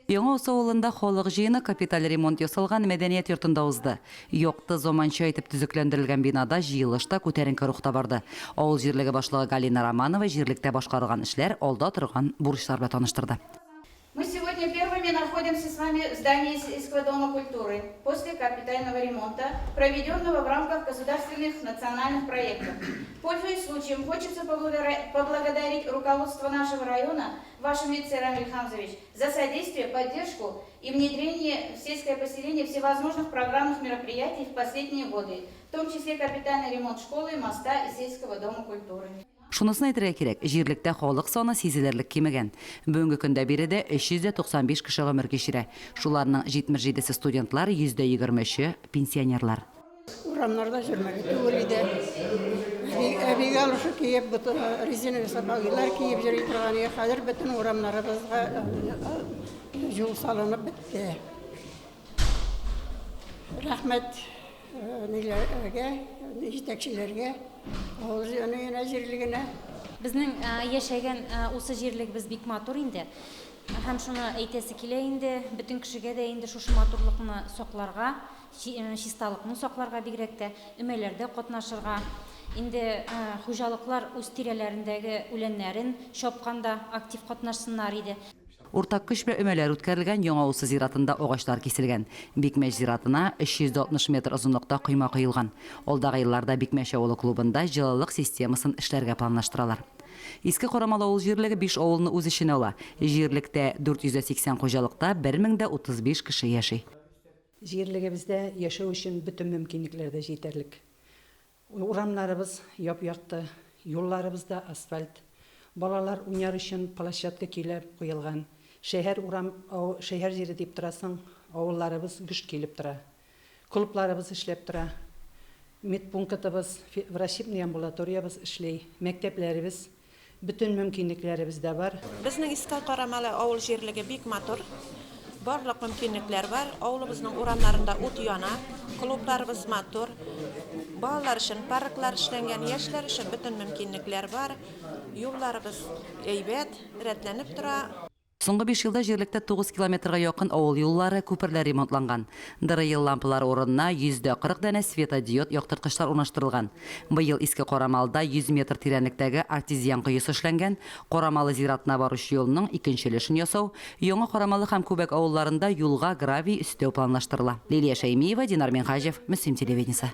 Яңа Усы авылында халык җыены капиталь ремонт ясалган мәдәният йортында узды. Якты, заманча итеп төзекләндерелгән бинада җыелыш та күтәренке рухта барды. Авыл җирлеге башлыгы Галина Романова җирлектә башкарылган эшләр, алда торган бурычлар белән таныштырды. Мы сегодня первыми находимся с вами в здании сельского дома культуры после капитального ремонта, проведенного в рамках государственных национальных проектов. Пользуясь случаем, хочется поблагодарить руководство нашего района, в вашем лице, Рамиль Хамзович, за содействие, поддержку и внедрение в сельское поселение всевозможных программных мероприятий в последние годы, в том числе капитальный ремонт школы, моста и сельского дома культуры. Шунысын әйтергә кирәк, җирлектә халык саны сизелерлек кимегән. Бүгенге көндә биредә 395 кеше гомер кичерә. Шуларның 77 се студентлар, 23-е, пенсионерлар. Урамнарда йөрмәле түгел иде. Әби, әби галошы киеп, резиновый сапогилар киеп йөри торган иде. Хәзер бөтен урамнарыбызга юл салынып бетте. Рәхмәт ниләргә, җитәкчеләргә, авыл җыены җирлегенә. Безнең яшәгән усы җирлегебез бик матур инде. Һәм шуны әйтәсе килә инде, бөтен кешегә дә инде шушы матурлыкны сакларга, чисталыкны сакларга бигрәк тә, өмәләрдә катнашырга. Инде хуҗалыклар үз тирәләрендәге үләннәрен чапканда актив катнашсыннар иде. Уртак көч белән өмәләр үткәрелгән Яңа Усы зиратында агачлар киселгән. Бикмәч зиратына 360 метр озынлыкта койма коелган. Алдагы елларда Бикмәч авылы клубында җылылык системасын эшләргә планлаштыралар. Иске Карамалы авыл җирлеге биш авылны үз эченә ала. Җирлектә 480 хуҗалыкта 1035 кеше яши. Җирлегебездә яшәү өчен бөтен мөмкинлекләр дә җитәрлек. Урамнарыбыз яп-якты, юлларыбыз да асфальт. Балалар уйнар өчен площадка көйләп куелган. Шәһәр урам, шәһәр җире дип торасың, авылларыбыз гөж килеп тора. Клубларыбыз эшләп тора. Медпунктыбыз, врачебный амбулаториябез эшли, мәктәпләребез Бөтен мөмкинлекләребез дә бар. Безнең Иске Карамалы авыл җирлеге бик матур. Барлык мөмкинлекләр бар. Авылыбызның урамнарында ут яна. Клубларыбыз матур. Балалар өчен парклар эшләнгән, яшьләр өчен бөтен мөмкинлекләр бар. Юлларыбыз әйбәт, рәтләнеп тора. Соңгы биш елда җирлектә 9 километрга якын авыл юллары, күперләр ремонтланган. ДРИл лампалары урынына 140 данә светодиод яктырткычлар урнаштырылган. Быел Иске Карамалыда 100 метр тирәнлектәге артезиан коесы эшләнгән, Карамалы зиратына баручы юлның икенче өлешен ясау, Яңа Карамалы һәм Күбәк авылларында юлга гравий өстәү планлаштырыла. Лилия Шәймиева, Динар Минһаҗев, Мөслим телевидениесе.